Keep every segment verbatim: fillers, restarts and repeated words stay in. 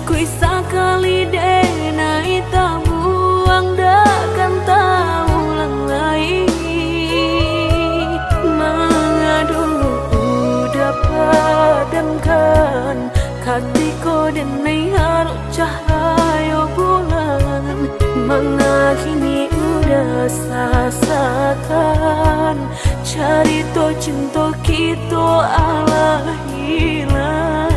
Cukuik sakali denai tabuang, dak kan taulang lai. Manga dulu udah padamkan, katiko denai arok cahayo bulan. Manga kini udah sasakan, carito cinto kito alah hilang.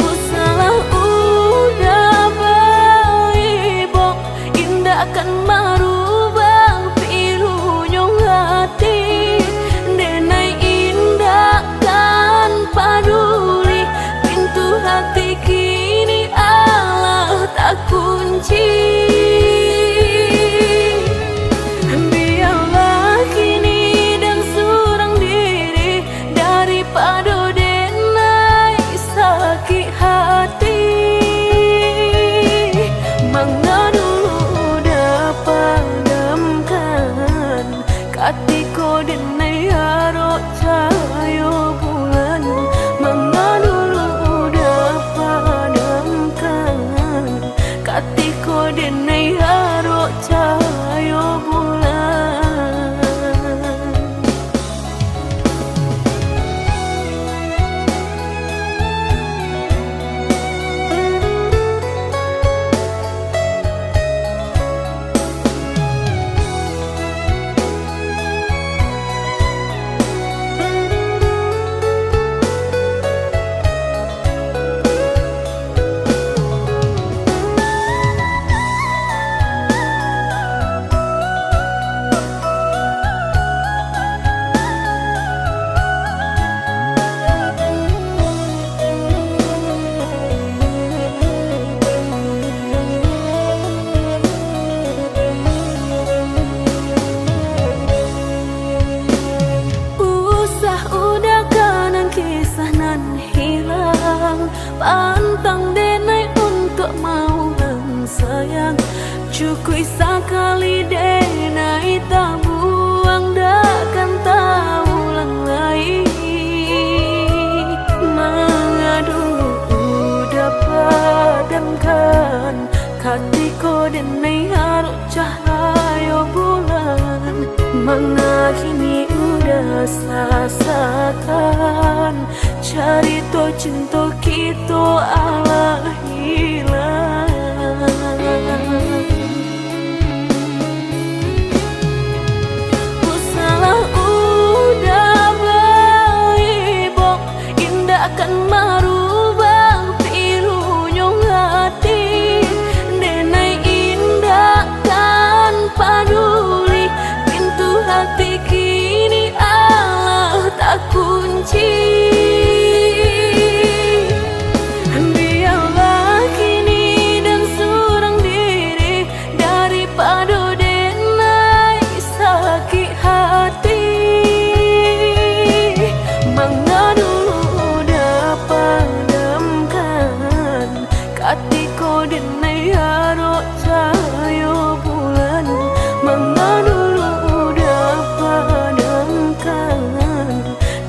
Usahlah udah baibok, indak kan marubah pilunyo hati. Denai indak kan paduli, pintu hati kini alah takunci. Biarlah kini den surang diri, daripado denai sakik hati. Manga dulu udah padamkan, katiko denai arok cahayo bulan. Manga dulu udah padamkan, katiko denai arok cahayo bulan. Usah udah kanang kisah nan hilang, pantang denai untuak maulang sayang. Cukuik sakali denai tabuang, dak kan taulang lai. Manga dulu udah padamkan, katiko denai arok cahayo bulan. Manga kini udah sasakan, carito cinto kito alah hilang. Usahlah udah baibok, indak kan marubah pilunyo hati. Denai indak kan paduli, pintu hati kini alah takunci. Biarlah kini den surang diri, daripado denai sakik hati. Manga dulu udah padamkan, katiko denai arok cahayo bulan. Manga dulu udah padamkan,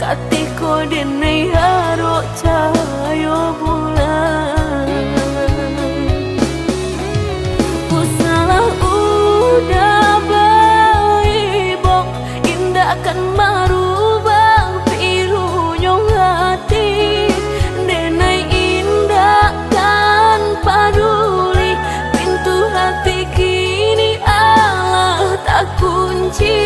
katiko denai arok cahayo bulan. Usahlah udah baibok, indak kan marubah pilunyo hati. Denai indak kan paduli, pintu hati kini alah takunci.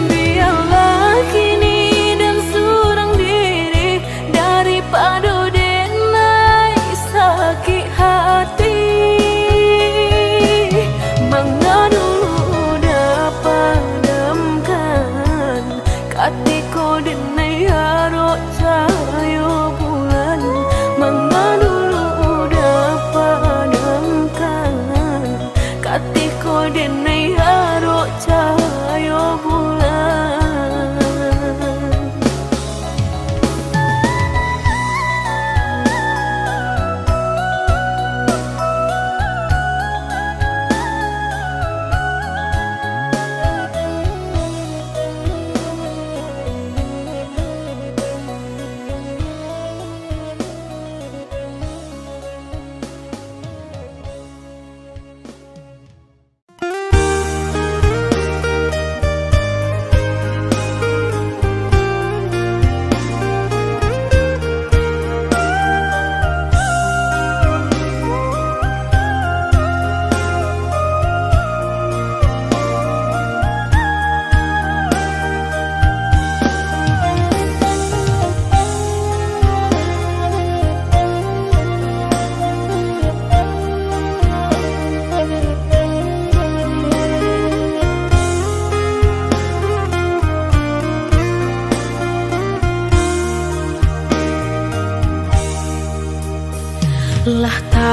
Biarlah kini den surang diri, daripado denai sakik hati. Manga dulu udah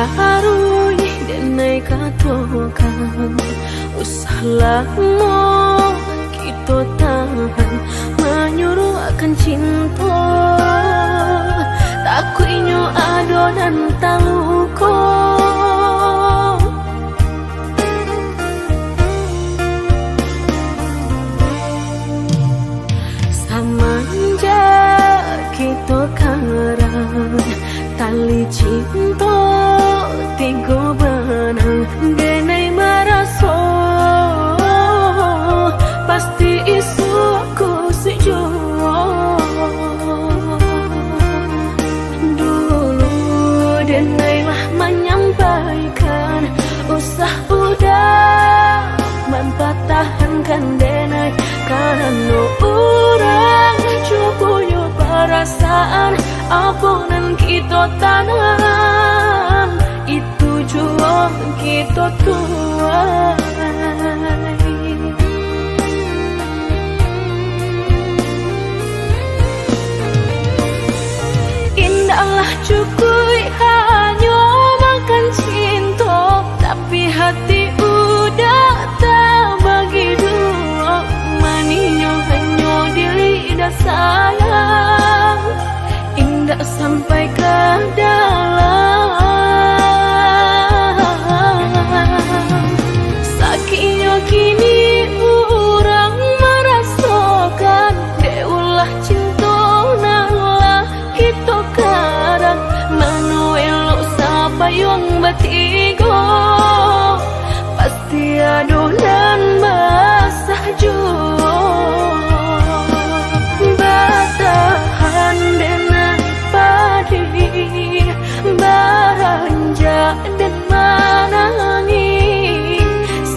Taruih denai katokan, usah lamo kito tahan, manyuruahkan cinto, takuiknyo ado nan taluko. Samanjak kito karang, tali cinto tigo banang, denai maraso pasti isuak kosek juo. Dulu denai lah manyampaikan, usah udah mampatahankan denai, karano urang juo punyo parasaan, apo nan kito tanam, itu juo kito tuai. Indaklah cukuik hanyo makan cinto, tapi hati udah tabagi duo. Manihnyo hanyo di lidah sayang, indak sampai ka dalam. Sakiknyo kini urang marasokan, dek ulah cinto nan lah kito karang. Mano elok sapayuang batigo, pasti ado nan basah juo. Batahan denai padih, baranjak den manangih.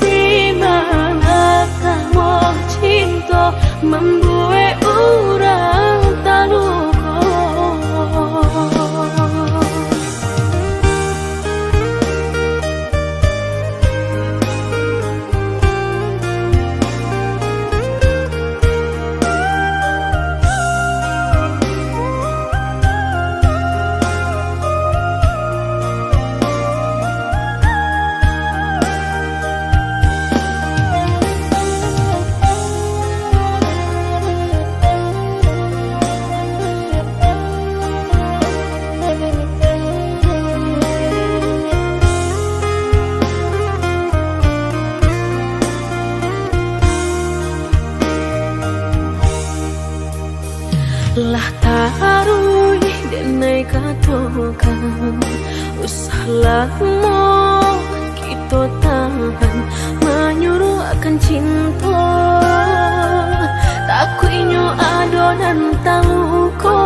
Siman lah tamoh cinto, mambuek urang taluko. Lah taruih denai katokan, usah lamo kito tahan, manyuruahkan cinto, takuiknyo ado nan taluko.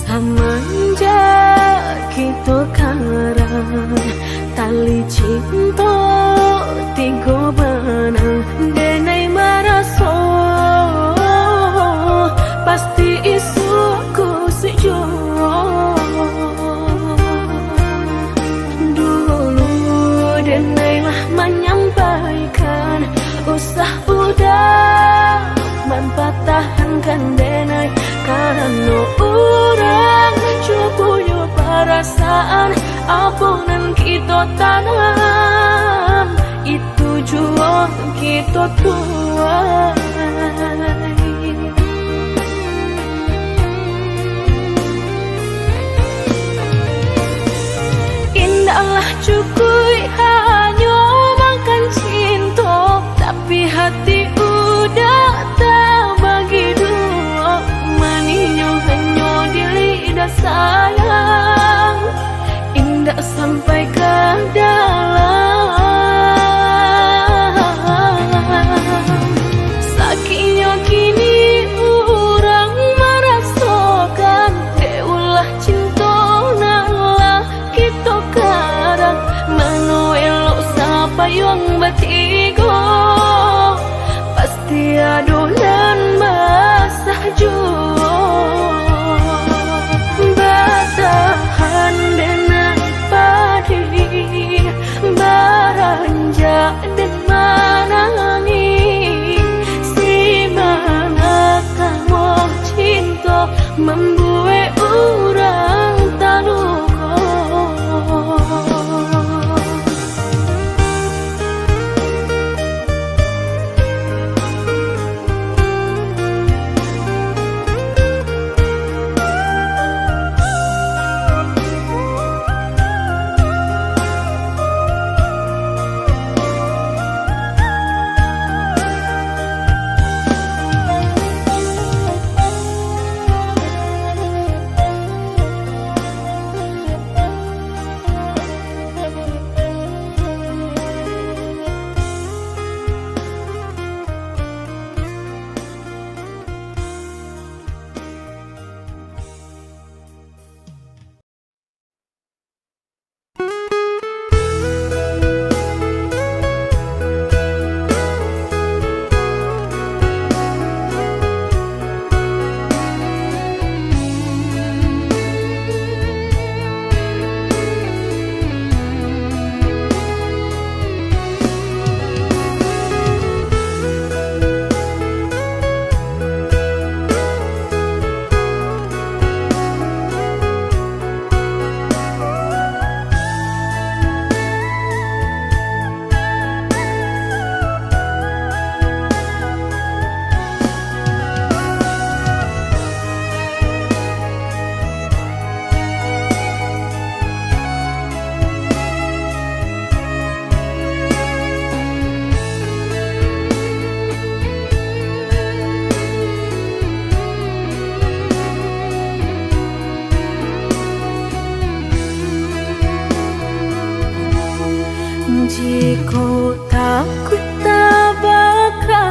Samanjak kito karang, tali cinto tigo banang, denai maraso pasti isuak kosek juo. Dulu denai lah manyampaikan, usah udah mampatahankan denai, karano urang juo punyo parasaan, apo nan kito tanam, itu juo kito tuai. Indaklah cukuik hanyo makan cinto, tapi hati udah tabagi duo. Manihnyo hanyo di lidah sayang, indak sampai ka dalam. Sakiknyo kini urang marasokan, dek ulah cinto nan lah kito karang. Jikok takuik tabaka,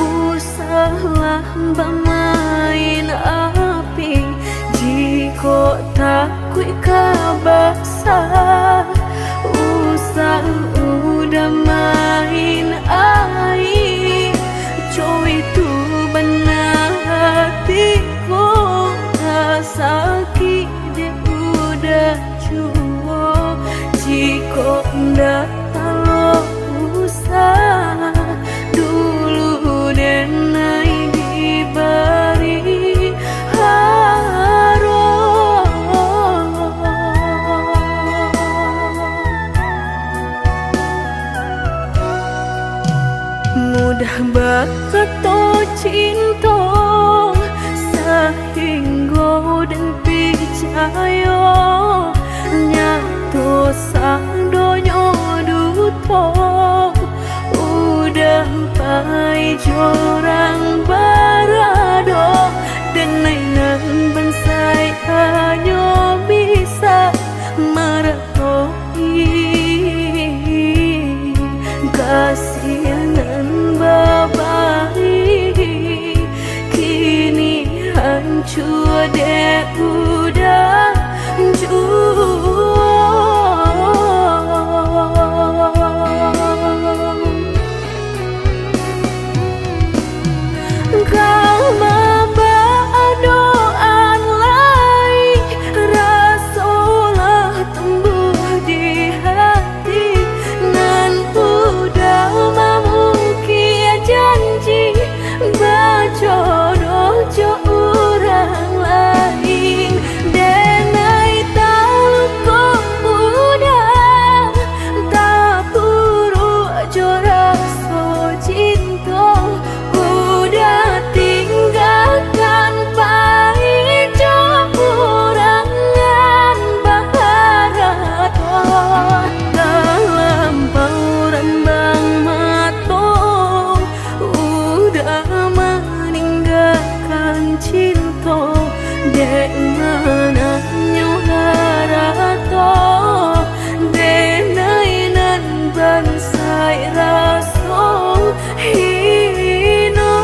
usahlah bamain api. Jikok takuik ka basa, usah udah main aia. Cowok itu bana hati ko, ka sakik dek udah juo. Jikok ndak talok usah, dulu denai dibari haro. Mudah bakato cinto, sahinggo den picayo, nyato sadonyo duto. Udah pai jo urang barado, denai nan bansaik hanyo bisa mara- -toi kasih nan babari, kini hancua dek udah juo. Ka mambaa doa lai, raso lah tumbuah di hati, nan udah mamukik janji bajodoh jo urang lain. Denai taluko udah, tapuruak jo raso cinto, udah tinggakan pai jo urang nan baharato. Dalam pauran bang mato, udah maninggakan cinto, dek mananyo harato, denai nan bansaik raso hino.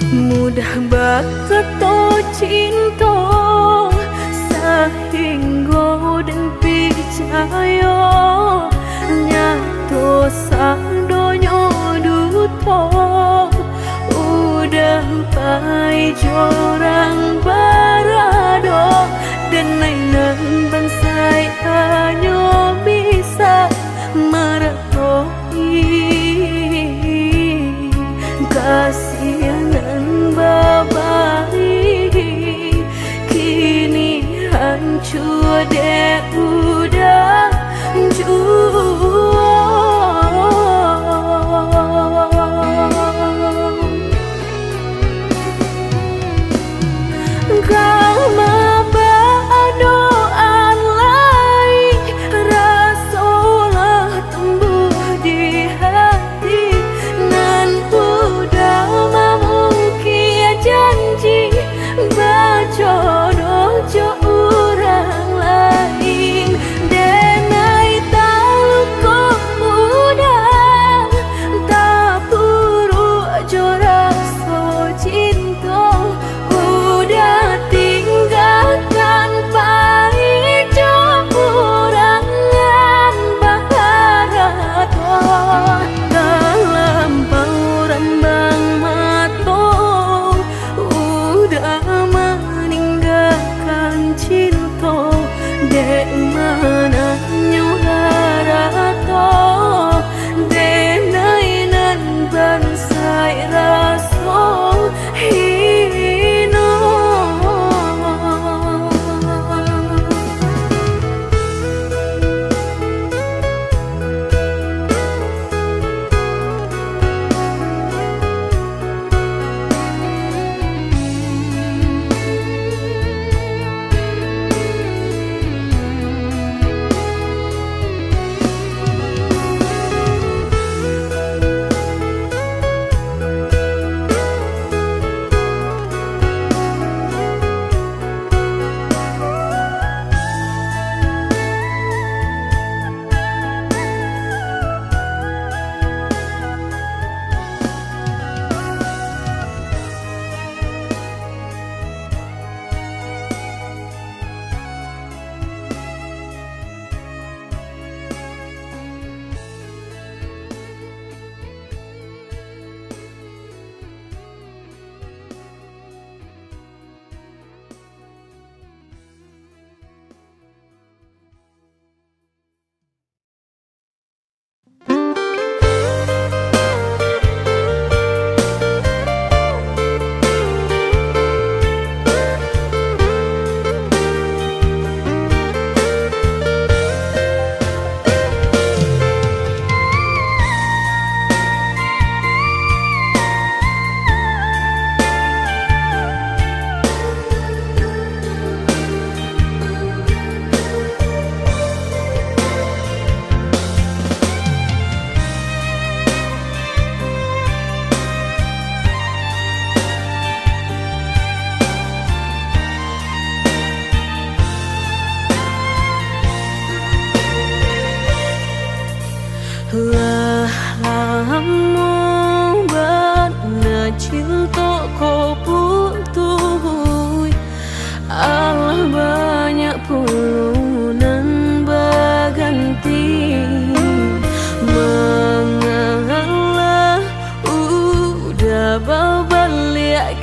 Mudah bakato cinto, sahinggo den picayo, nyato sadonyo duto. Udah pai jo urang barado, denai nan bansaik hanyo bisa mara- -toi kasih nan babari, kini hancua dek udah juo.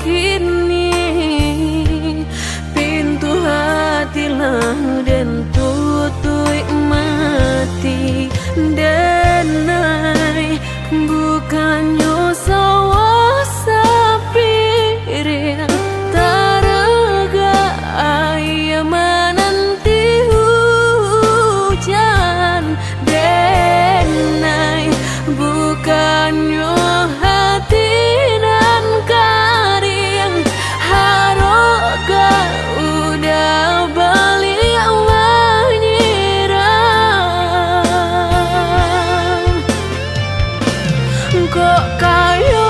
Kini pintu hati lah den tutuik mati, denai. Bukannyo sawah sapiring, taragak aia mananti hujan, denai. Bukannyo hati nan kariang, harok ka uda baliak manyirang. Kok kayo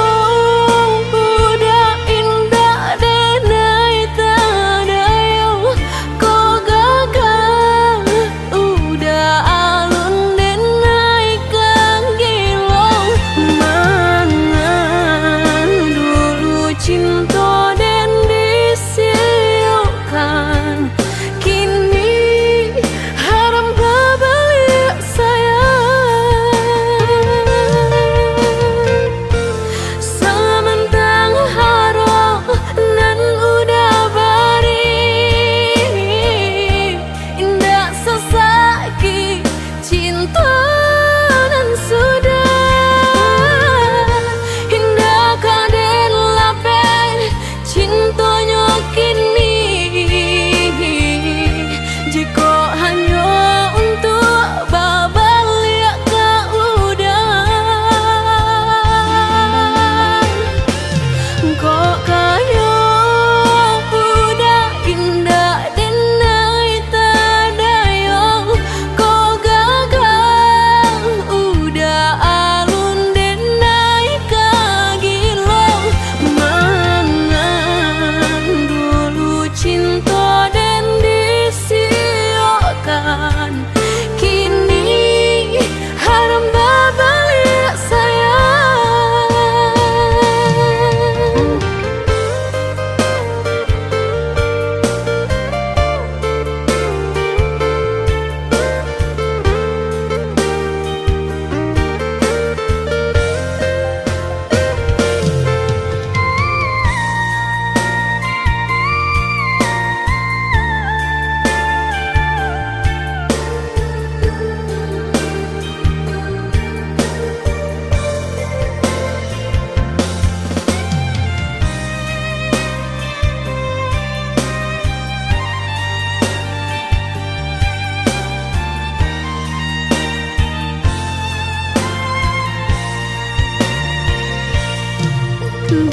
uda indak denai tadayong, kok gagah uda alun denai ka gilo. Mangan dulu cinto den disiokkan, kini haram babaliak sayang. Samantang harok nan uda bari, indak sasakik cinto nan sudah. Indak ka den lapeh cintonyo kini, jikok hanyo untuak babaliak ka uda. Kok kayo uda indak denai tadayong, kok gagah uda alun denai ka gilo. Mangan dulu cinto den disiokkan, kini haram babaliak sayang.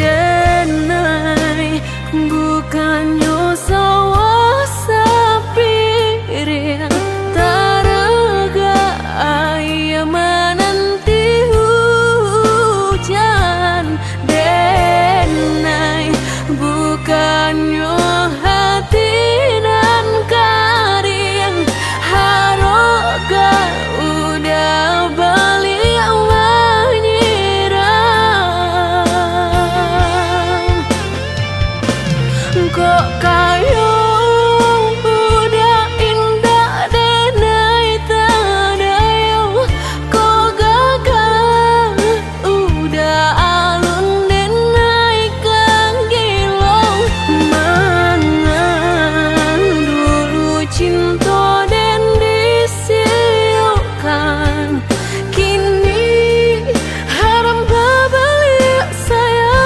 Denai, bukannyo sawah sapiring, taragak aia mananti hujan. Denai, bukannyo hati nan kariang, harok ka uda baliak manyirang. Kok kayo uda indak denai tadayong, kok gagah uda alun denai ka gilo. Mangan dulu cinto den disiokkan, kini haram babaliak sayang.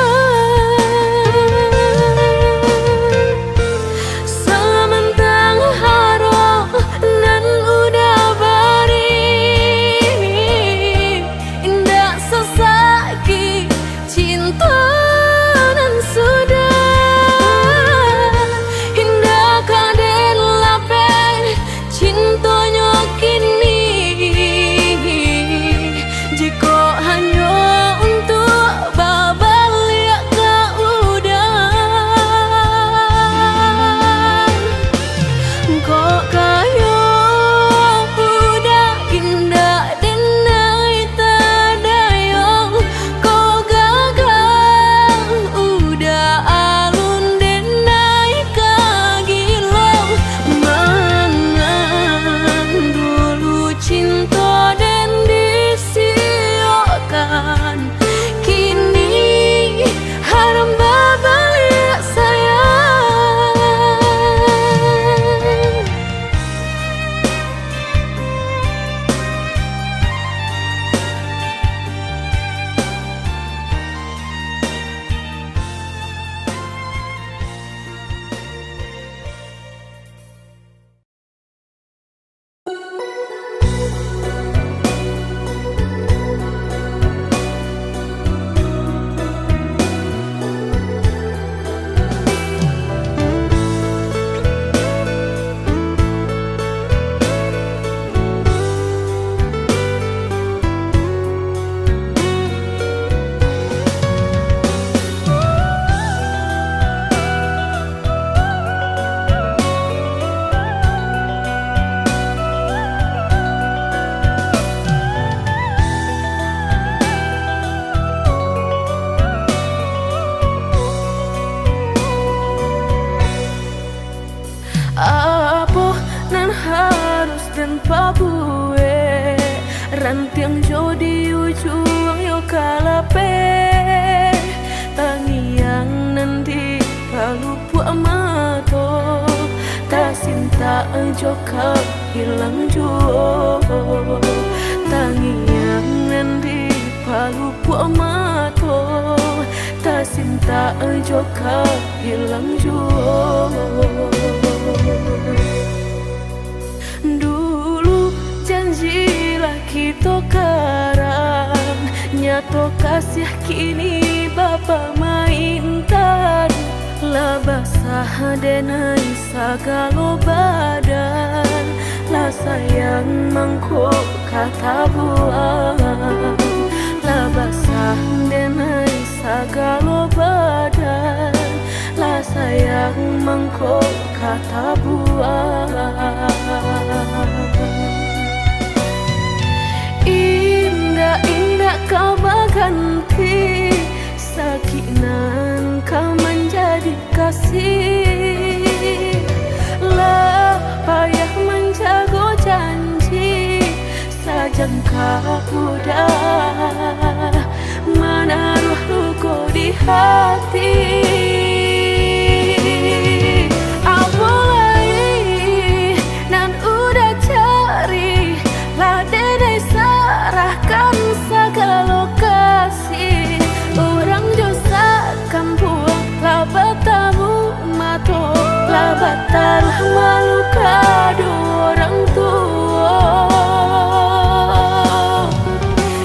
jo ka ilang juo. Tangiang nan di palupuak mato, tasintak jo ka ilang juo. Dulu janji lah kito karang, nyato kasiah kini bapamaintan. Lah basah denai sagalo badan, lah sayang mangko ka tabuang. Lah basah denai sagalo badan, lah sayang mangko ka tabuang. Indak-indak ka baganti, sakik nan ka manjadi kasih. Lah payah manjago janji, sajangka udah manaruah luko di hati. Apo lai nan udah cari, lah denai sarahkan sagalo kasih. Urang jo sakampuang lah batamu mato, lah bataruah malu kado urang tuo.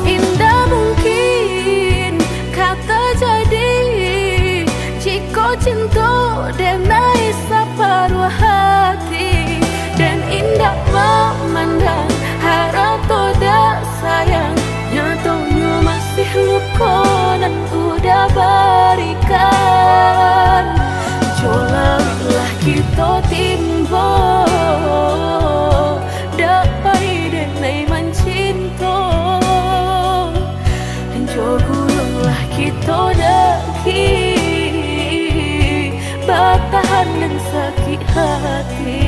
Indak mungkin ka tajadi, jikok cinto denai saparuah hati. Den indak mamandang harato dak sayang, nyatonyo masih luko nan udah barikan. Jo lawik lah kito timbo, dak pai denai mancinto. Jo guruang lah kito daki, batahan nan sakik hati.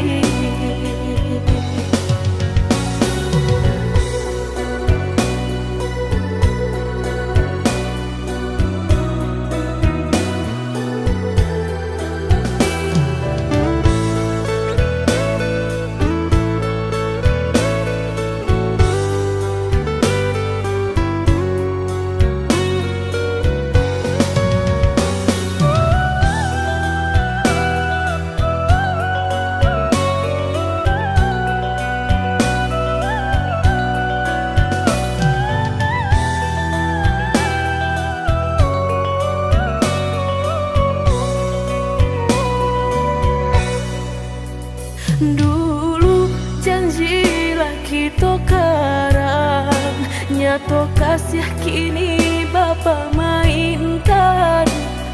Dulu janji lah kito karang, nyato kasiah kini bapamaintan.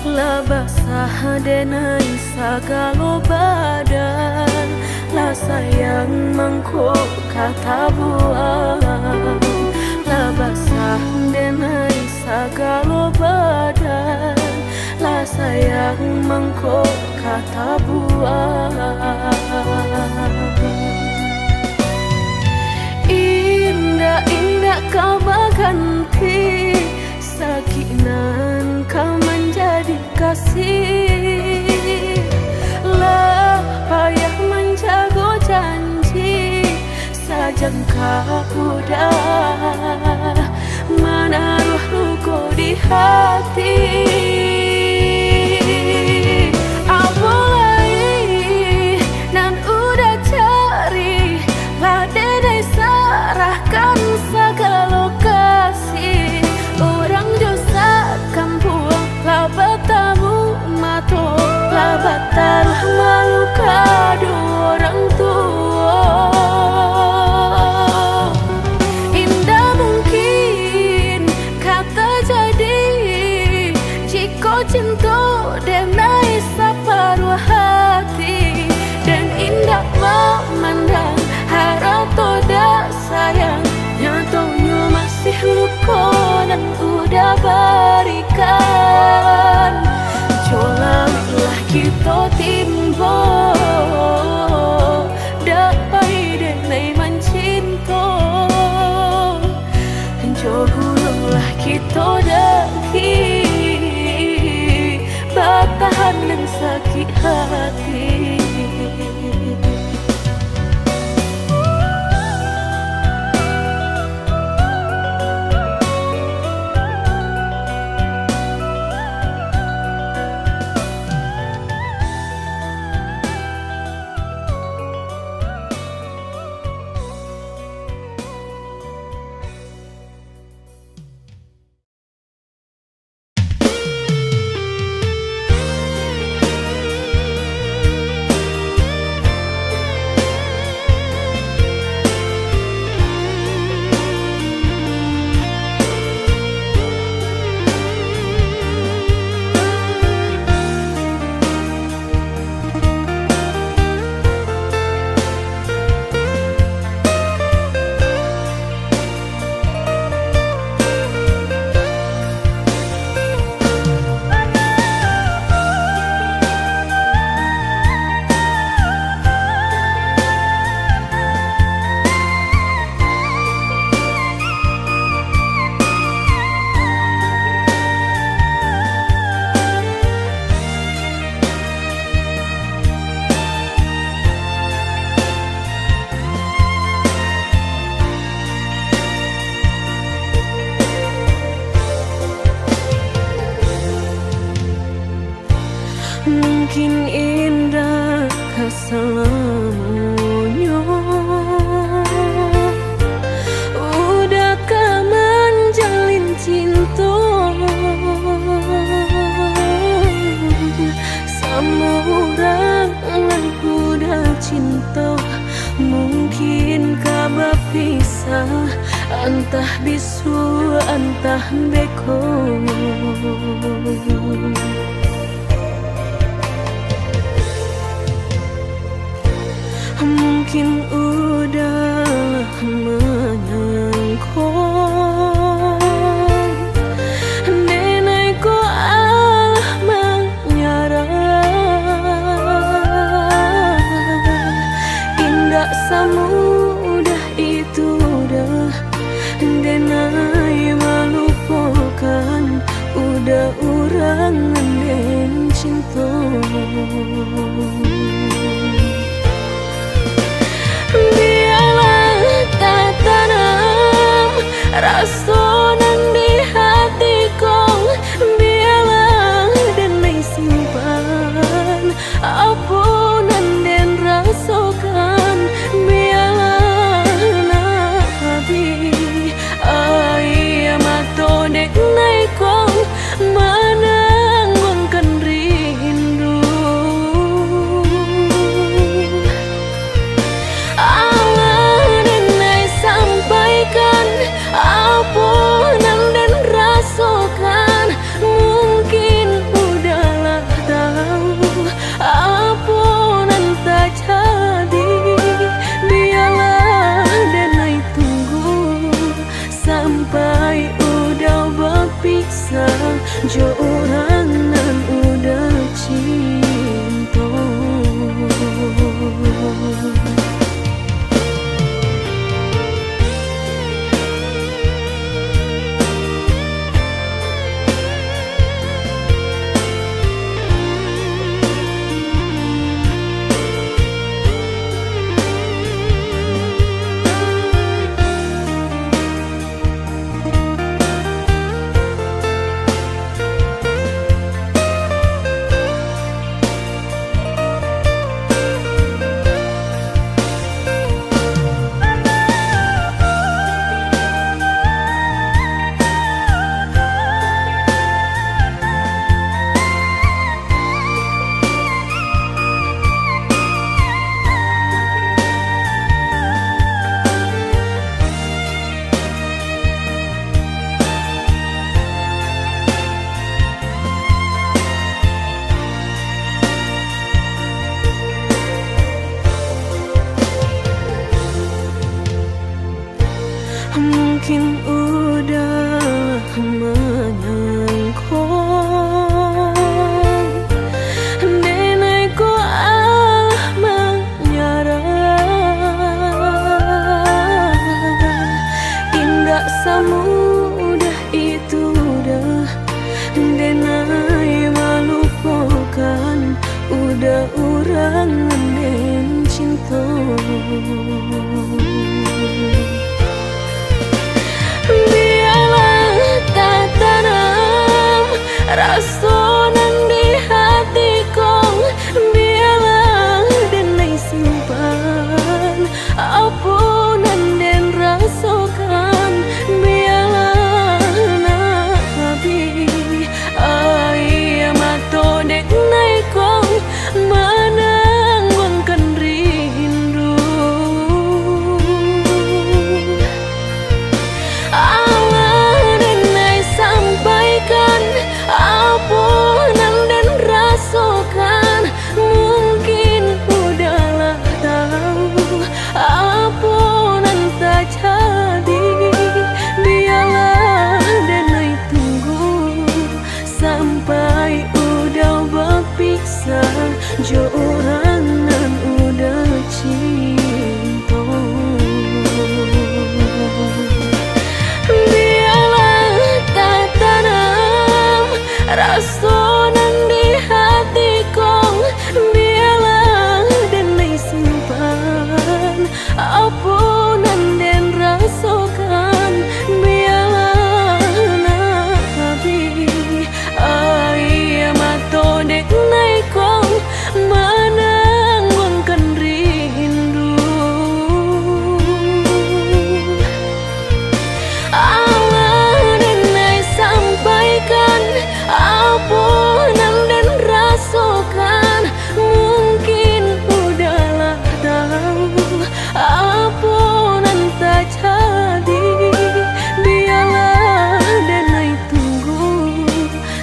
Lah basah denai sagalo badan, lah sayang mangko ka tabuang. Lah basah denai sagalo badan, lah sayang mangko ka tabuang. Indak-indak ka baganti, sakik nan ka manjadi kasih. Lah payah manjago janji, sajangka udah manaruah luko di hati. Apo lai nan udah cari, lah denai sarahkan sagalo kasih. Urang jo sakampuang lah batamu mato, lah bataruah malu kado urang tuo. Indak mungkin ka tajadi, jikok Mungkin indak ka salamonyo Uda ka manjalin cinto samo urang nan Uda cinto. Mungkin ka bapisah, antah bisuak, antah beko. Mungkin Uda lah manyangko, denai ko alah manyarah. Indak samudah itu doh, denai malupokan Uda urang nan den cinto. Bialah tatanam raso nan di hati ko, bialah denai simpan apo nan den rasokan, bialah nak habih aia mato denai ko manangguangkan rindu. Alah denai sampaikan apo nan den rasokan, mungkin Uda lah tau apo nan tajadi. Bialah denai tunggu sampai Uda bapisah jo urang nan Uda cinto. Mungkin Uda lah manyangko, denai ko alah manyarah. Indak samudah itu doh, denai malupokan Uda urang nan den cinto. Bialah tatanam raso nan di hati ko, bialah denai simpan apo nan den rasokan, bialah nak habih aia mato denai ko manangguangkan rindu. Alah denai sampaikan apo nan den rasokan, mungkin Uda lah tau apo nan tajadi. Bialah denai tunggu sampai Uda bapisah jo urang nan Uda cinto. Bialah tatanam raso nan di hati ko, bialah denai simpan apo nan den rasokan, bialah nak habih aia mato denai Manangguangkan rindu. Alah, denai sampaikan apo nan den rasokan. Mungkin udah lah tahu apo nan tajadi. Biarlah denai tunggu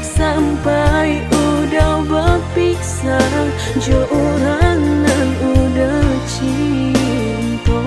sampai udah bapisah jo urang nan udah cinto.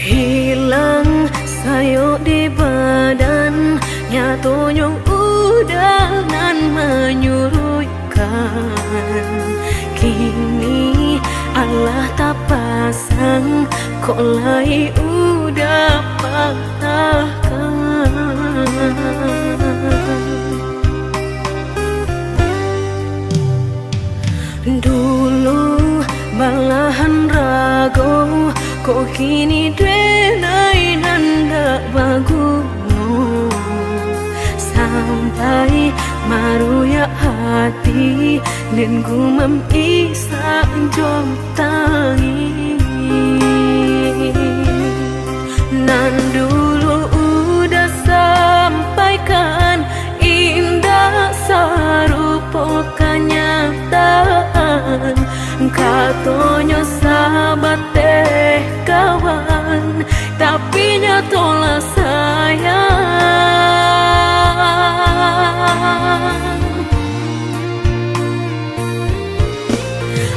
Hilang sayok di badan, nyatonyo udah nan manyuruikkan. Kini alah tapasang, kok lai udah patahkan. Dulu balahan rago, kok kini denai nan dak baguno. Sampai maruyak hati, den gumam isak jo tangis. Nan dulu udah sampaikan, indak sarupo kanyataan. Katonyo sabateh kawan, tapi nyatolah sayang.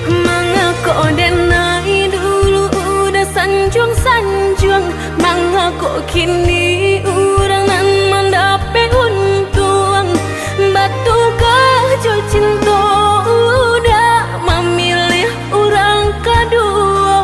Mangako denai dulu udah sanjuang-sanjuang? Mangako kini urang nan mandapek untuang? Batukar jo cinto, udah mamiliah urang kaduo.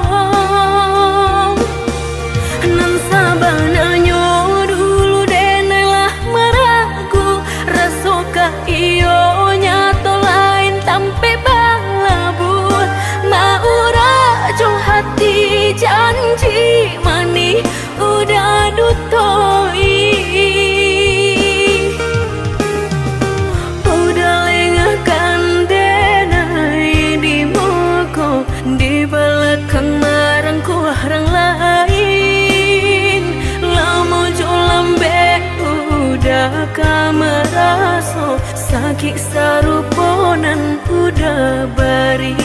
Nan sabananyo dulu denai lah maragu, rasokah iyo nyato lain tampek balabuah. Maurak jo hati, janji manih udah dutoi. Udah lengahkan denai di muko, di balakang marangkuah rang lain. Lamo jo lambek udah ka maraso, sakik sarupo nan udah bari.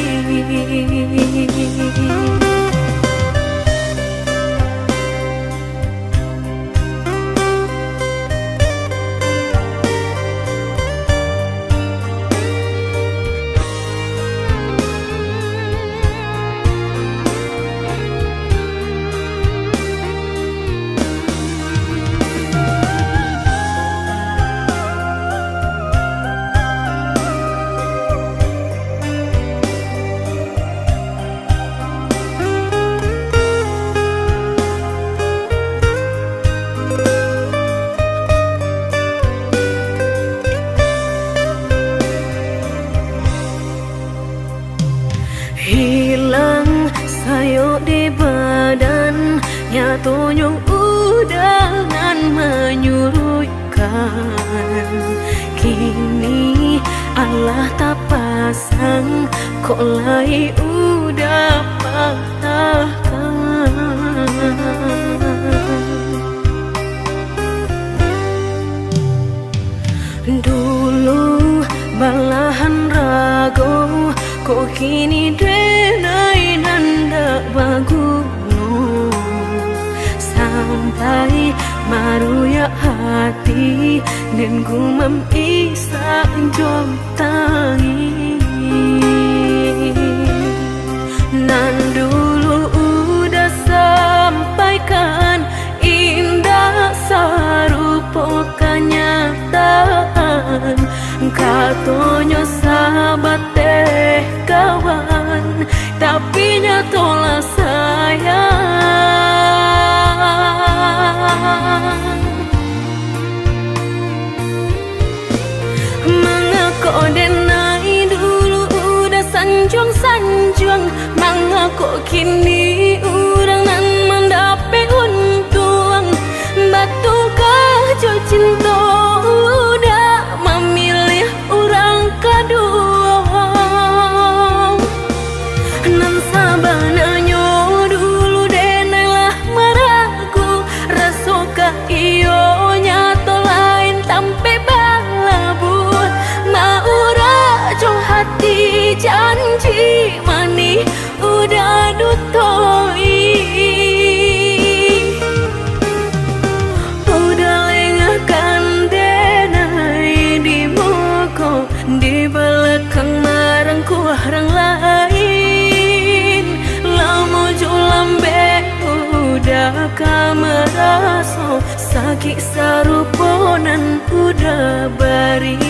Hilang sayok di badan, nyatonyo udah nan manyuruikkan. Kini alah tapasang, kok lai udah patahkan. Dulu balahan rago, kok kini denai nan dak baguno. Sampai maruyak hati, den gumam isak jo tangis. Nan dulu udah sampaikan, indak sarupo kanyataan. Katonyo sabateh kawan, tapi nyatolah sayang. Mangako denai dulu udah sanjuang-sanjuang? Mangako kini urang nan mandapek untuang? Batukah jo cinto udah mamiliah urang kaduo? Nan sabananyo dulu denai lah maragu, rasokah iyo nyato lain tampek balabuah? Maurak jo hati janji manih udah dutoi. Udah lengahkan denai di muko, di balakang marangkuah rang lain. Lamo jo lambek udah ka maraso, sakik sarupo nan udah barih.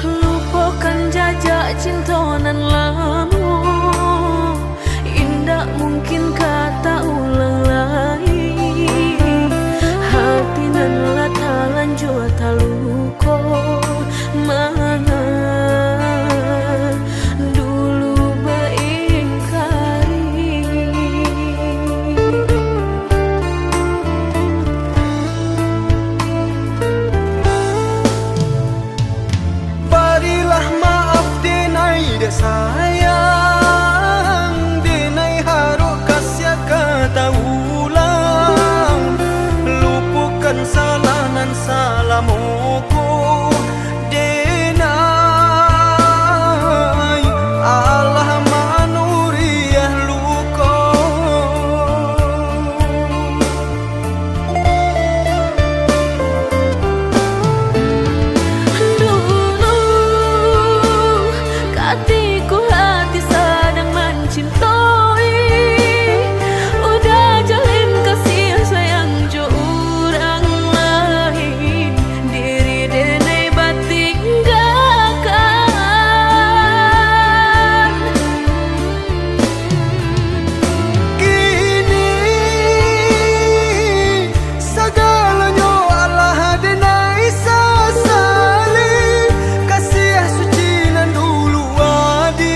Lupokan jajak cinto nan lamo, indak mungkin ka taulang lai. Hati nan lah talanjua taluko, manga dulu baingkari. Barilah maaf denai dek sayang, denai harok kasiah ka taulang. Lupokan salah nan salamo ko, denai alah manuriah luko. Dulu, katiko hati sadang mancintoi, udah jalin kasih sayang jo urang lain, diri denai batinggakan. Kini sagalonyo alah denai sasali. Kasiah suci nan dulu adi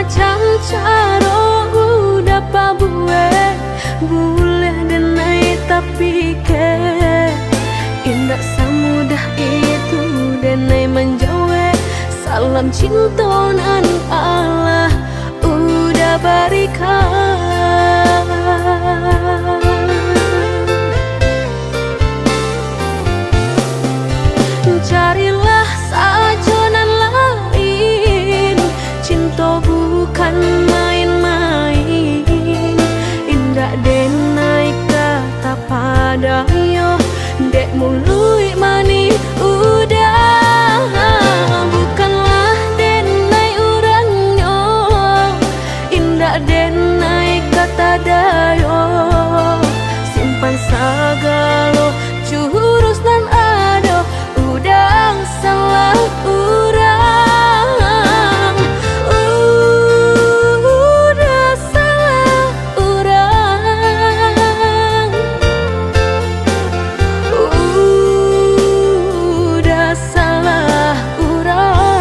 Macam caro uda pabuek, buleh denai tapikek. Indak samudah itu denai manjawek salam cinto nan alah uda barikan. Carilah sajo nan lain, cinto bukan main-main. Indak denai ka tapadayo dek muluik manih uda. Bukanlah denai urangnyo, indak denai ka tadayo. Simpan sagalo jurus nan ado, uda salah urang. Uda salah urang. Uda salah urang.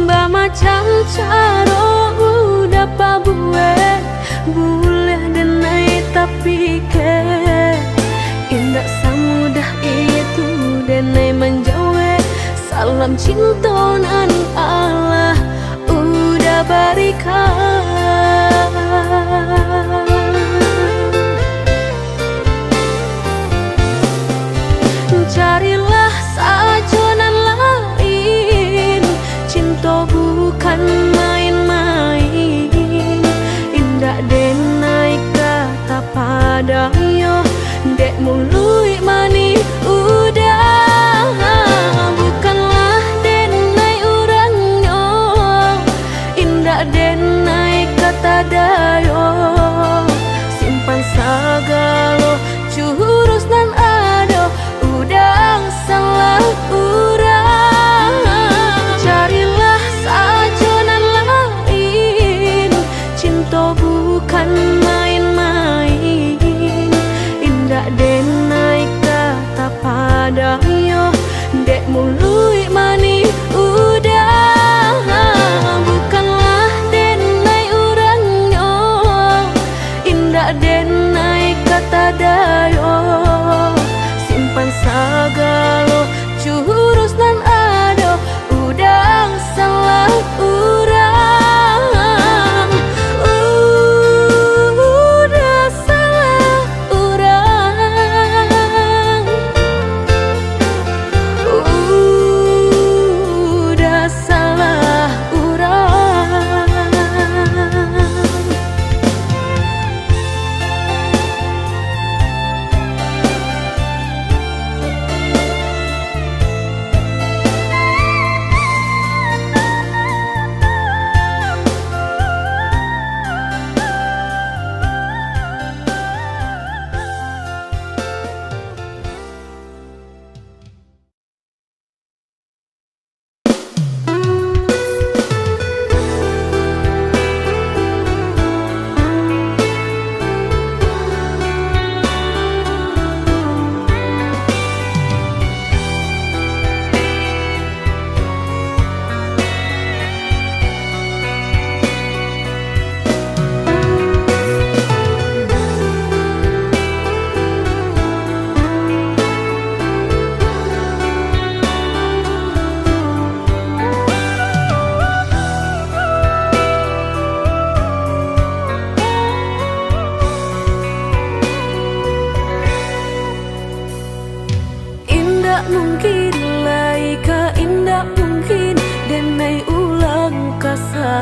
Bamacam caro uda pabuek, buleh denai tapikek. Indak samudah itu denai manjawek salam cinto nan alah uda barikan. Carilah sajo nan lain, cinto bukan main-main. Indak denai ka tapadayo dek muluik manih uda. Bukanlah denai urangnyo, indak denai ka tadayo. Simpan sagalo jurus nan ado, uda salah urang. Carilah sajo nan lain, cinto bukan main-main. Indak denai ka tapadayo dek muluik manih uda. Bukanlah denai urangnyo, indak denai ka tadayo. Simpan sagalo jurus nan ado, uda salah urang. Uda salah urang. Uda salah urang. Indak mungkin lai ka, indak mungkin denai ulang kasalahan.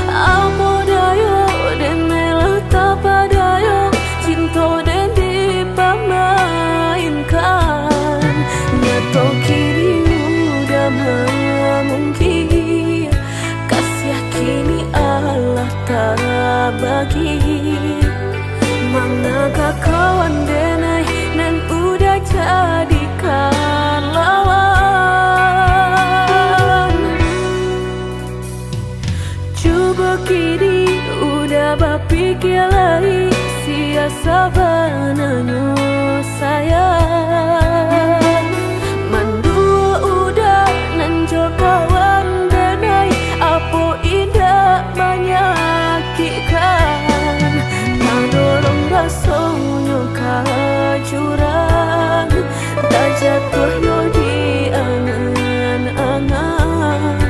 Apo dayo denai Bagi manga ka kawan denai nan udah jadikan lawan. Cubo kini udah bapikia lai, sia sabananyo sayang. Manduo udah nan jo kawan denai, apo indak manyakikkan. Tadorong rasonyo ka jurang, tajatuah yo di angan-angan.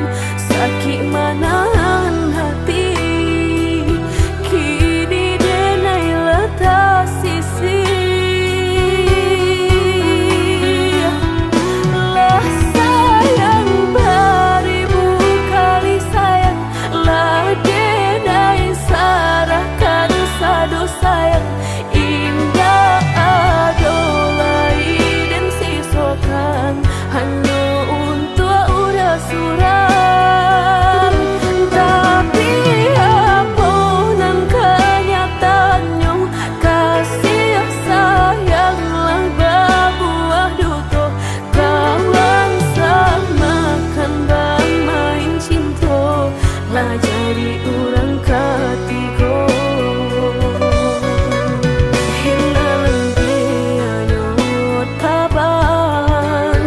Sakik manahan hati, kini denai lah tasisih. Lah sayang baribu kali sayang, lah denai sarahkan sado sayang. Indak ado lai den sisokan, hanyo untuak urang surang. Tapi, apo nan kanyataannyo, kasih sayang lah babuah duto. Kawan samakan bamain cinto, lah jadi urang katigo. Hilang pianyo tabang,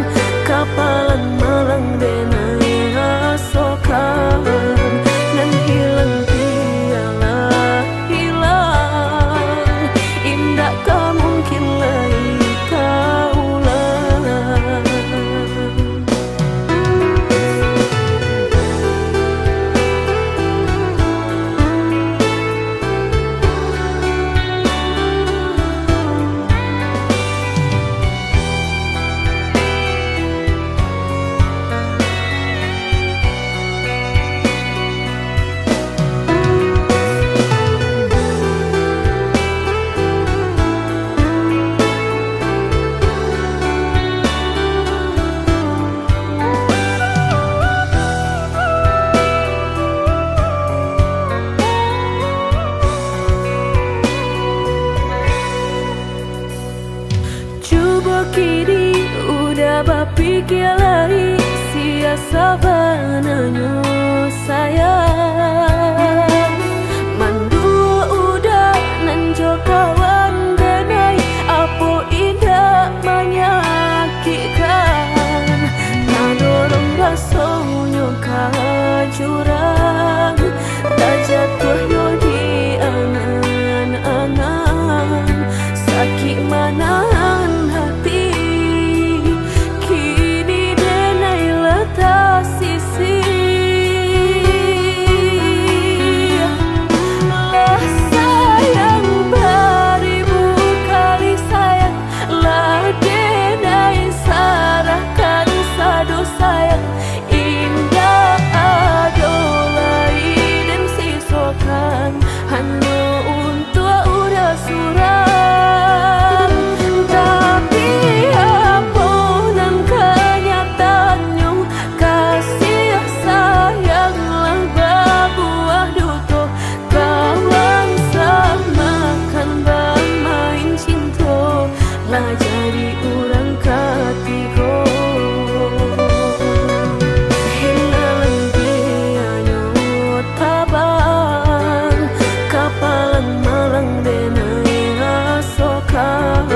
kapalan malang denai rasokan. Nan hilang pialah hilang, indak ka mungkin lai taulang. Cubo kini udah bapikia lai, sia sabananyo sayang. Manduo udah nan jo kawan denai, apo indak manyakikkan. Tadorong rasonyo ka jurang, tajatuah yo di angan-angan. Sakik manahan hati, kini denai lah tasisih. Lah sayang baribu kali sayang, lah denai sarahkan sado sayang. Indak ado lai den sisokan, hanyo untuak urang surang. Tapi, apo nan kanyataannyo, kasih sayang lah babuah duto. Kawan samakan bamain cinto, lah jadi urang katigo. Hilang pianyo tabang, kapalan malang denai rasokan.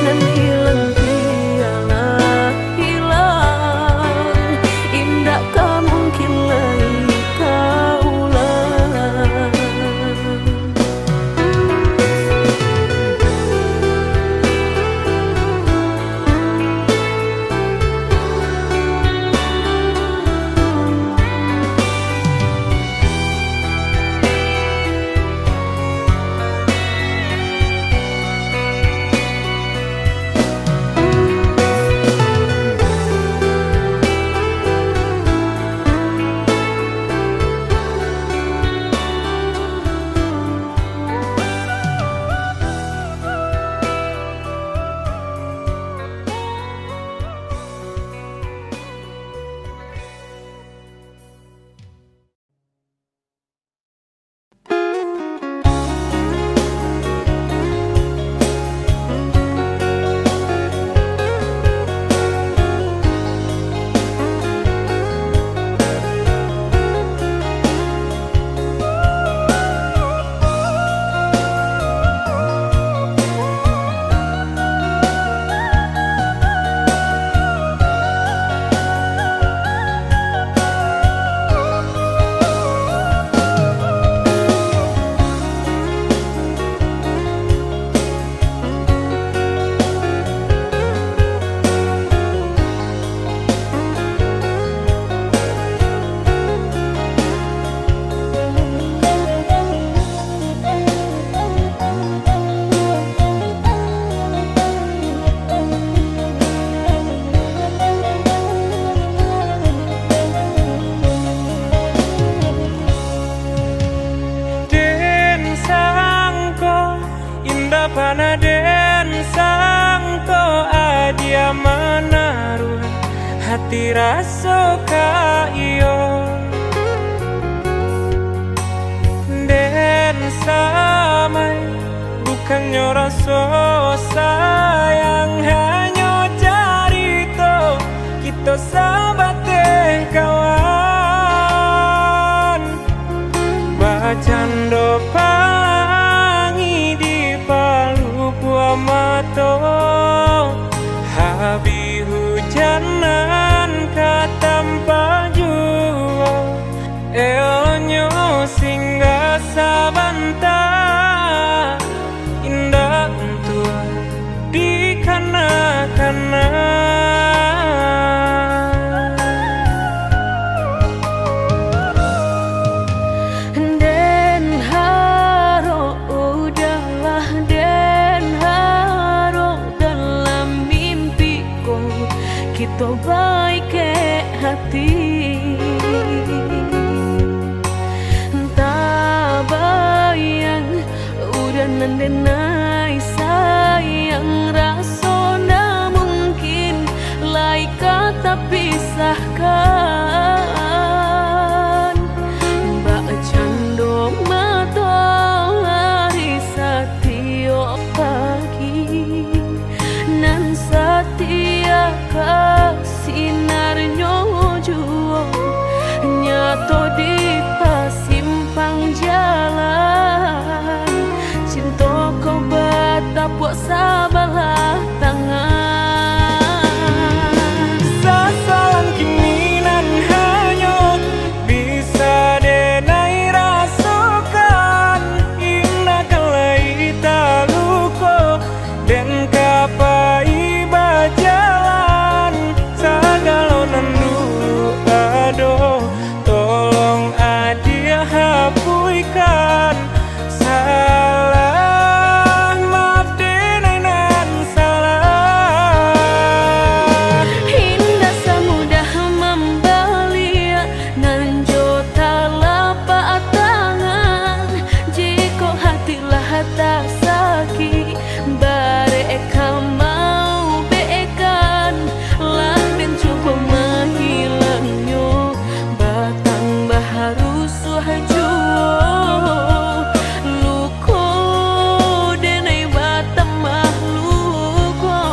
Nan hilang pialah hilang, indak ka mungkin lai taulang. Raso ka iyo den samai, bukannyo raso sayang, hanyo carito kito sabateh kawan. Bacando palangi di palupuah mato, habih hujan nan ka tampak juo. Eloknyo singgah sabanta, indak untuak dikana-kana. Den harok, udahlah, den harok, dalam mimpi ko kito baikek hati. Tabayang, udah nan denai sayang, raso ndak mungkin lai ka tapisahkan. Bacando matoari satiok pagi, nan satia ka sinarnyo juo, nyato di pasimpang jalan. Cinto ko batapuak sabalah tangan. Sasalang kini nan hanyo bisa denai rasokan, indak ka lai taluko den ka pai bajalan. Sagalo nan dulu ado, tolong adiak hapuihkan. Salah maaf denai nan salah. Indak samudah mambaliak nan jo talapak tangan. Jikok hati lah tasakik, barek ka maubekkan, lah den cubo mahilangnyo, batambah rusuah juo, luko denai batambah luko.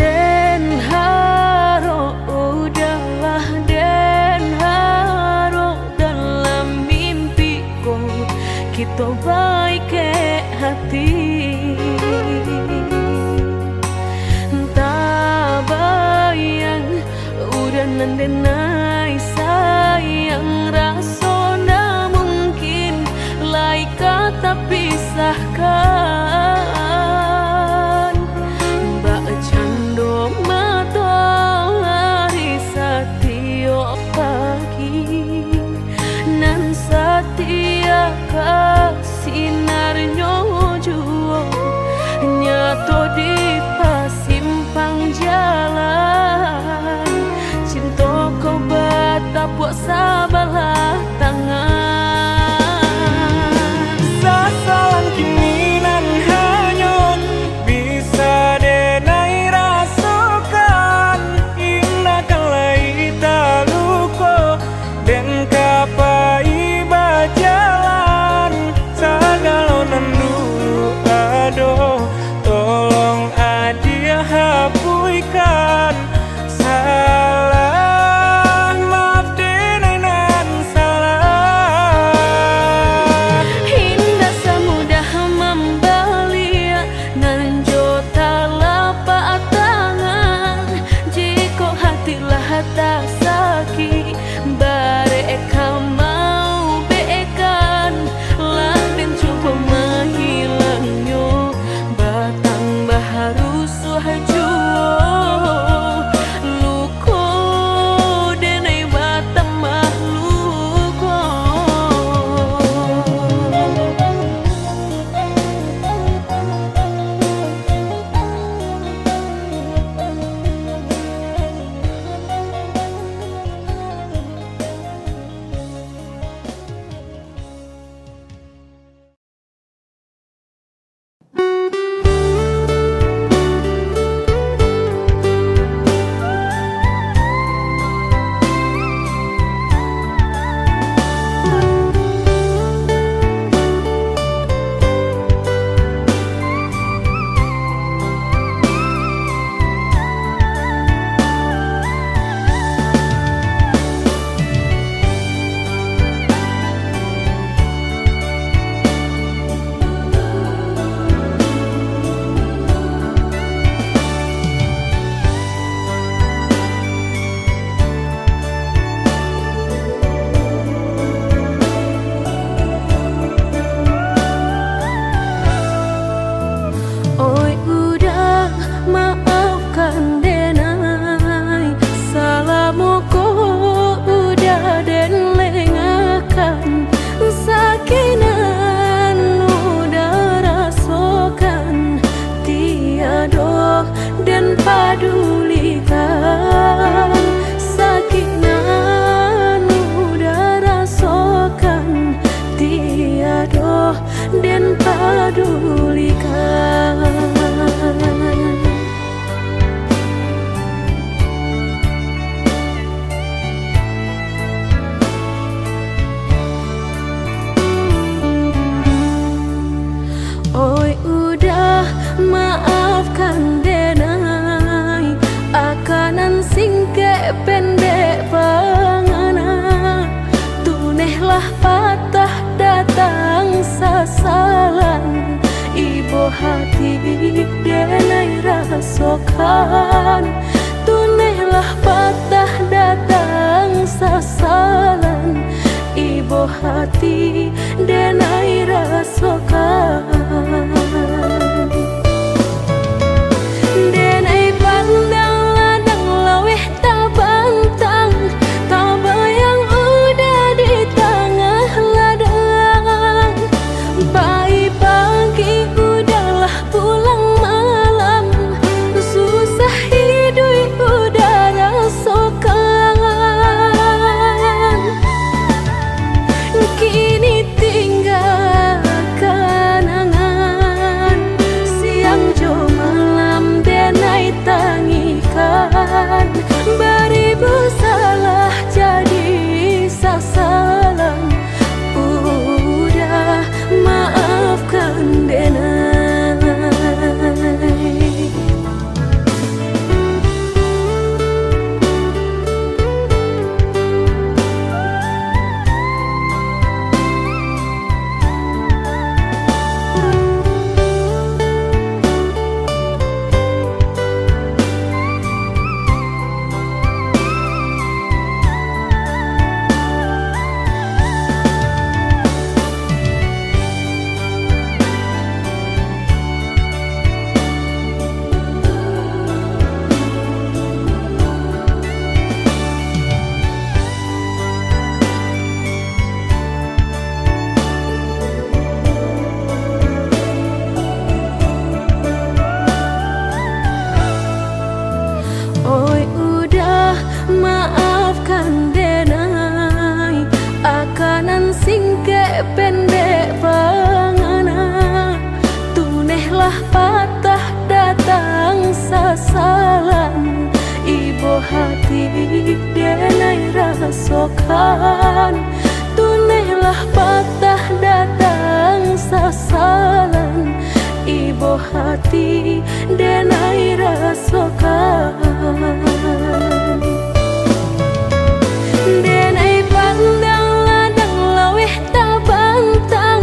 Den harok, udahlah, den harok, dalam mimpi ko kito baikek hati. Tabayang, udah nan denai sayang, raso ndak mungkin lai ka tapisahkan. Bak cando matoari satiok pagi, nan satia ka sinarnyo juo, nyato di pasimpang jalan, cinto ko batapuak sabalah tangan. Sasalang kini nan hanyo bisa denai rasokan, indak ka lai taluko, den ka pai bajalan. Sagalo nan dulu ado, tolong adiak hapuihkan. den padulikan. Oi, Uda, maafkan den ai, aka nan singkek pendek pangana. Tunehlah patah datang sasalan, ibo hati den ai rasokan. Tunehlah patah datang sasalan, ibo hati den ai rasokan. Den ai pandang ladang laweh tabantang, tabayang Uda di tangah ladang. Pai pagi Uda lah pulang malam, susah iduik Uda rasokan. Kini tingga kanangan, siang jo malam den ai tangikan. Baribu salah jadi sasalan, Uda, maafkan den ai. Oi, Uda, maafkan den ai, aka nan singkek pendek pangana. Tunehlah patah datang sasalan, ibo hati den ai rasokan. Tunehlah patah datang sasalan, ibo hati den ai rasokan. Den ai pandang ladang laweh tabantang,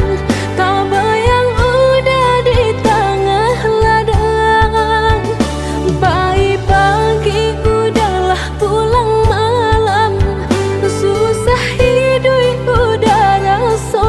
tabayang Uda di tangah ladang. Pai pagi Uda lah pulang malam, susah iduik Uda raso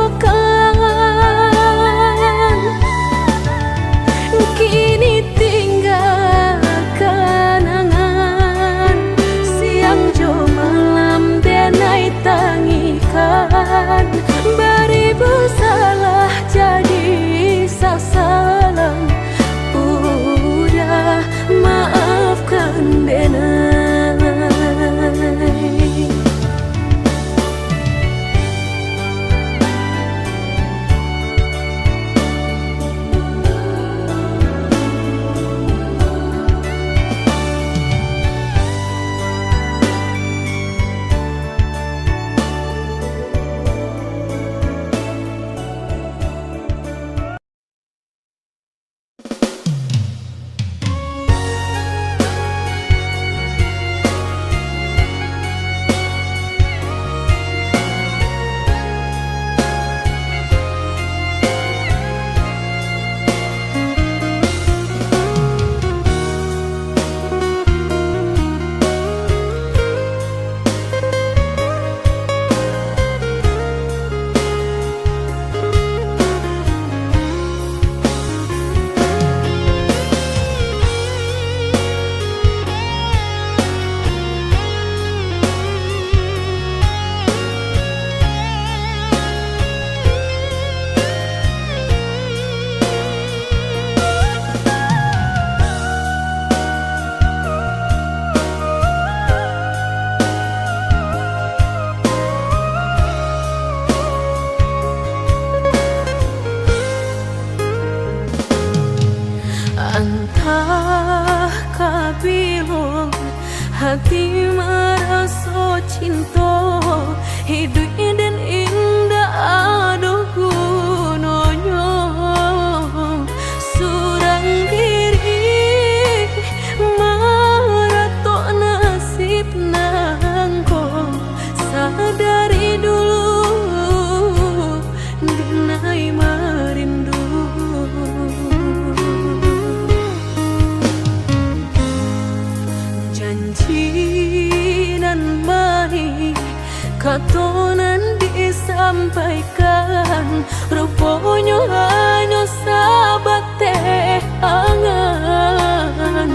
Tu nan disampaikan, ruponyo hanyo sabateh angan.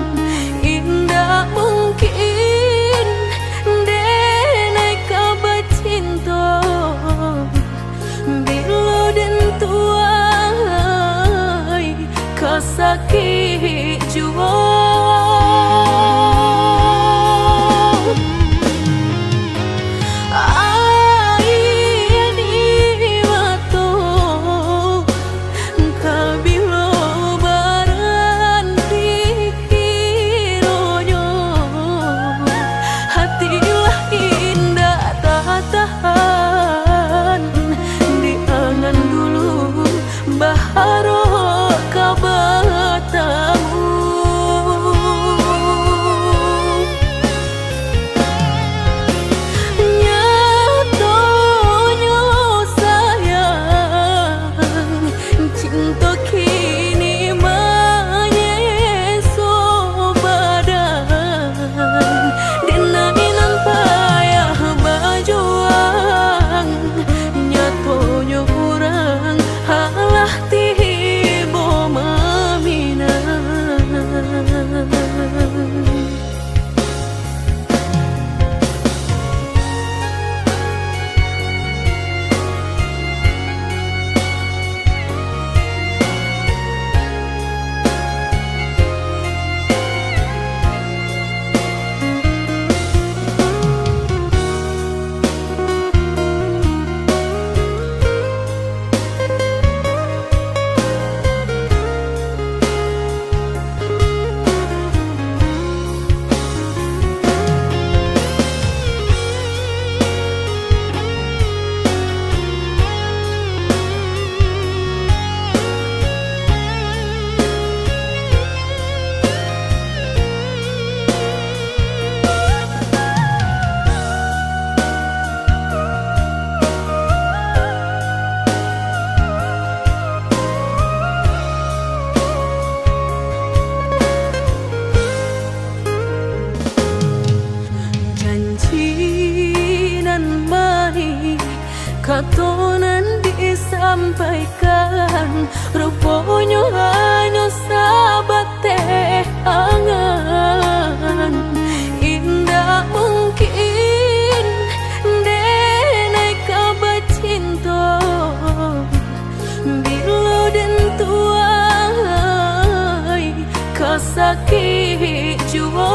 Indak mungkin denai ka bacinto, bilo den tuai ka sakik juo. Aia di mato ka bilo baranti kironyo, hati lah indak tatahan di angan dulu. Baharok ka batamu. Nyatonyo sayang, cinto kini manyeso badan. Denai nan payah bajuang, nyatonyo urang alah tibo maminang. Janji nan manih, kato nan disampaikan, ruponyo hanyo sabateh angan. Indak mungkin denai ka bacinto, bilo den tuai ka sakik juo.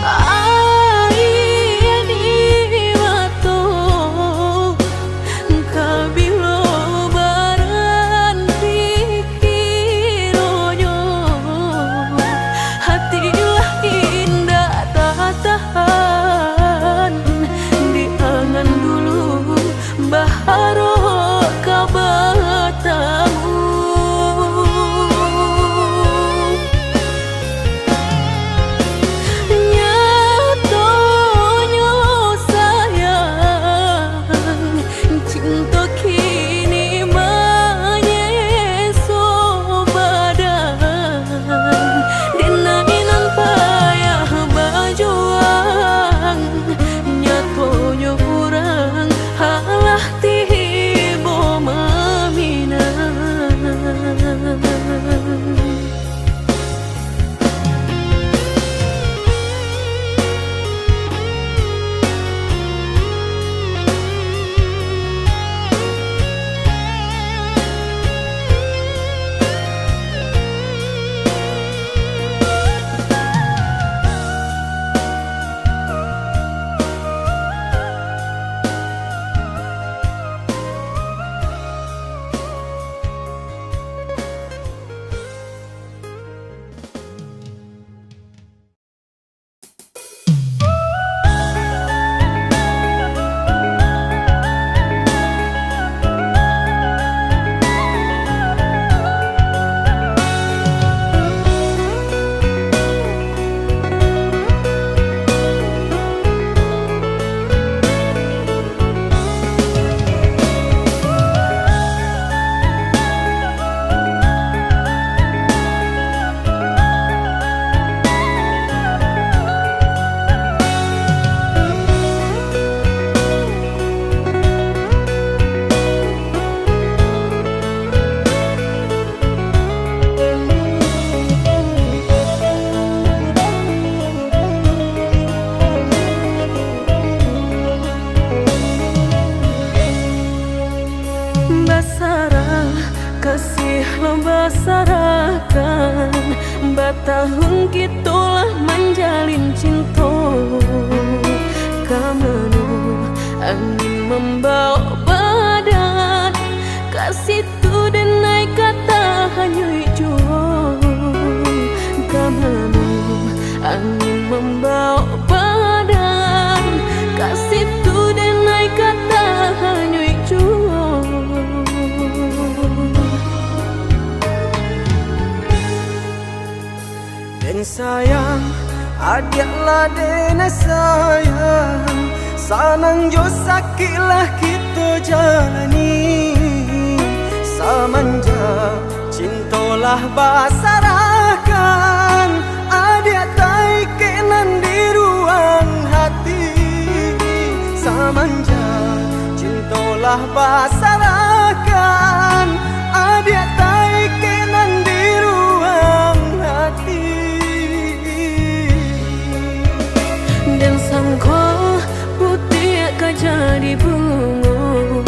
Aia di mato ka bilo baranti kironyo, hati lah indak tatahan di angan dulu. Baharok ka batamu. Sarahkan, batahun kito lah manjalin cinto. Ka mano angin mambawok badan, ka situ den ai ka tahanyo juo. Ka mano angin mambawok badan, ka situ den ai ka tahanyo juo. Den sayang, adiak lah den sayang, sanang jo sakik lah kito jalani. Samanjak cinto lah basarahkan, adiak taikek nan di ruang hati. Samanjak cinto lah basarahkan, adiak taikek nan di ruang hati. Den sangko putiak ka jadi bungo,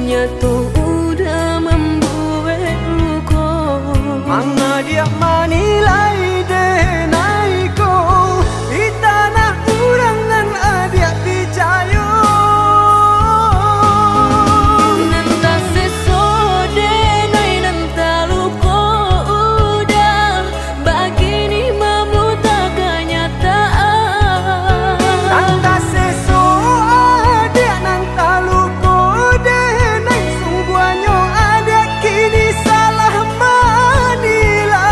nyato udah mambuek luko. Mangadiak manilai den ai ko, di tanah urang nan adiak picayo. Nan taseso den ai nan taluko udah, bakini mamuta kanyataan. Nan taseso adiak nan taluko den ai, sungguahnyo adiak kini salah manilai.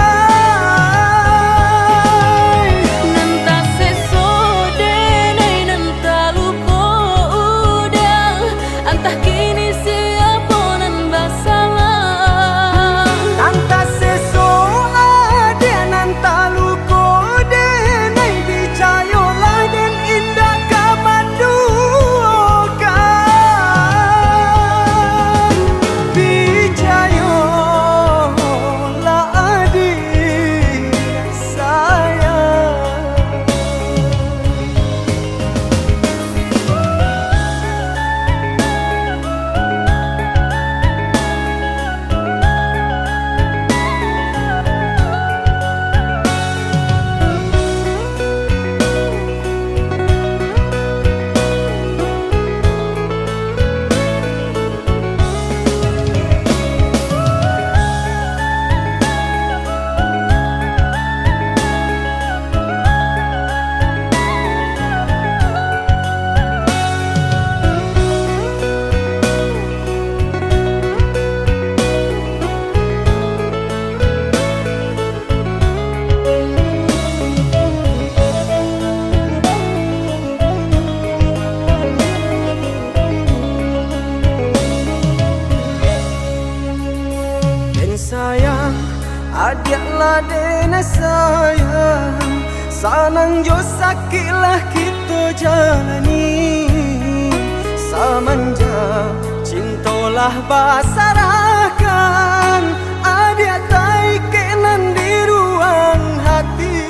Nan taseso den ai nan taluko udah, antah kini siapo nan basalah. Nan taseso adiak nan taluko den ai, picayolah den indak ka manduokan. Picayolah adiak sayang. Den sayang, adiak lah den sayang, sanang jo sakik lah kito jalani. Samanjak cinto lah basarahkan, adiak taikek nan di ruang hati.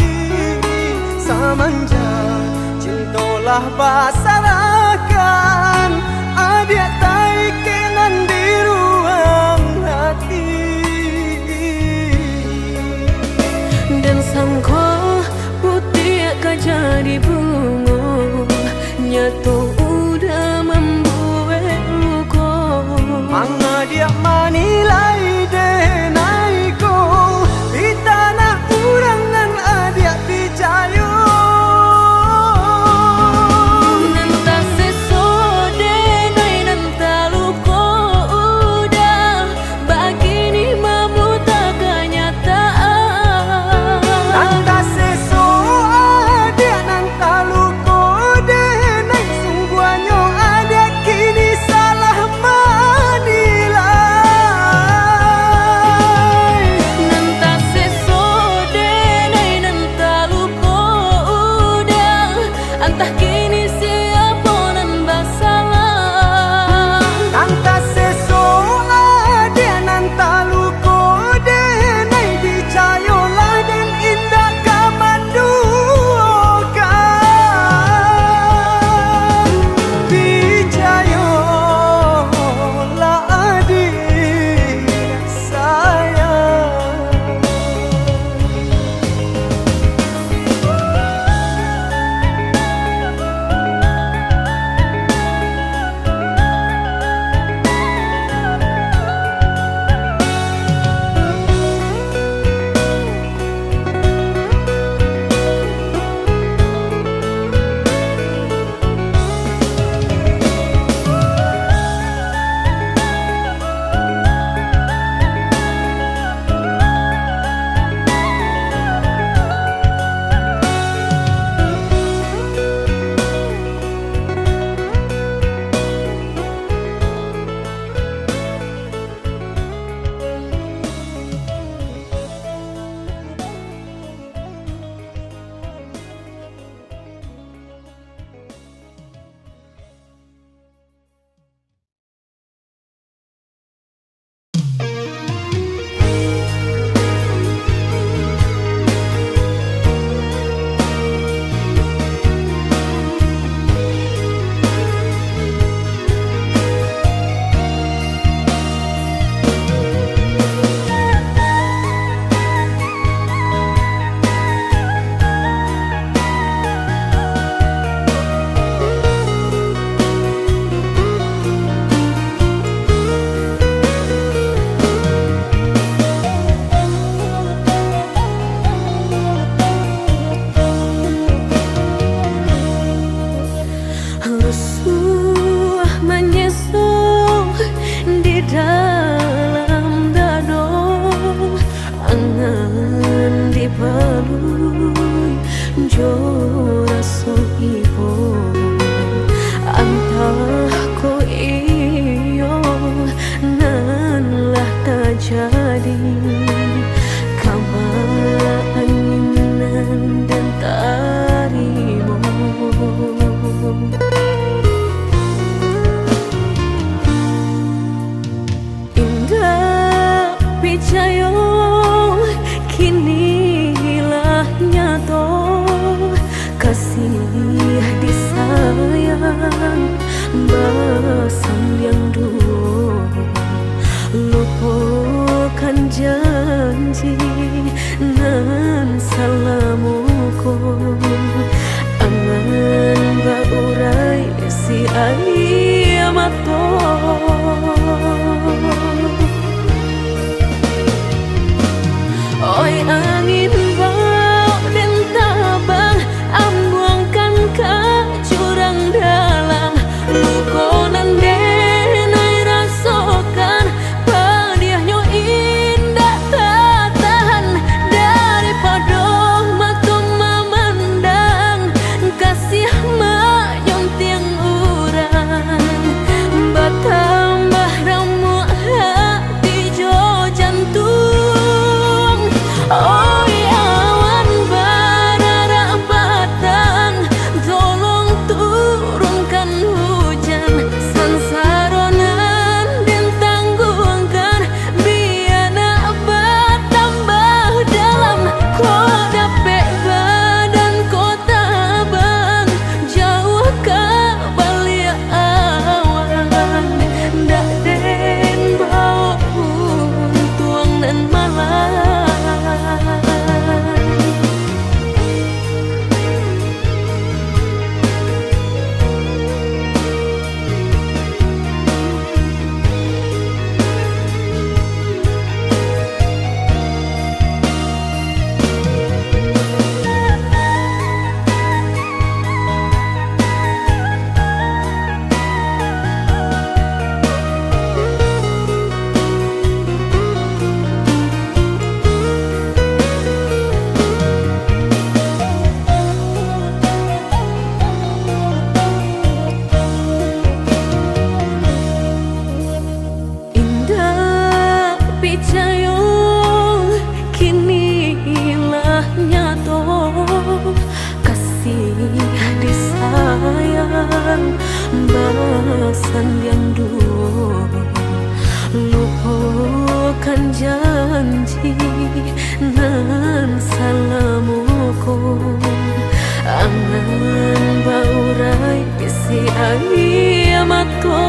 Samanjak cinto lah basarahkan, adiak taikek nan di ruang hati. Den sangko putiak ka jadi bungo, nyato udah mambuek luko. Mangadiak manilai den ai ko, di tanah urang nan adiak picayo. Nan taseso den ai nan taluko udah, bakini mamuta kanyataan. Nan taseso adiak nan taluko den ai, sungguahnyo adiak kini salah manilai. Rusuah manyeso di dalam dado, angan dipalui jo raso ibo. Antah ko iyo nan lah tajadi, kama angin nan den tarimo. Indak picayo, kini lah nyato, kasih disayang basandiang duo. Lupokan janji nan salamo ko, angan baurai si aia mato. Oi angin, bao den tabang, ambuangkan ka jurang dalam. Luko nan den ai rasokan, padiahnyo indak tatahan. Daripado mato mamandang, kasih manyuntiang urang, batambah ramuak hati jo jantuang. Oi awan bararak patang, tolong turunkan hujan. Sansaro nan den tangguangkan, bia nak batambah dalam. Kok dapek badan ko tabang, jauah ka baliak awan, ndak den bao untuang nan malai. Indak picayo, kini lah nyato, kasih disayang basandiang duo. Lupokan janji nan salamo ko, angan baurai si aia mato.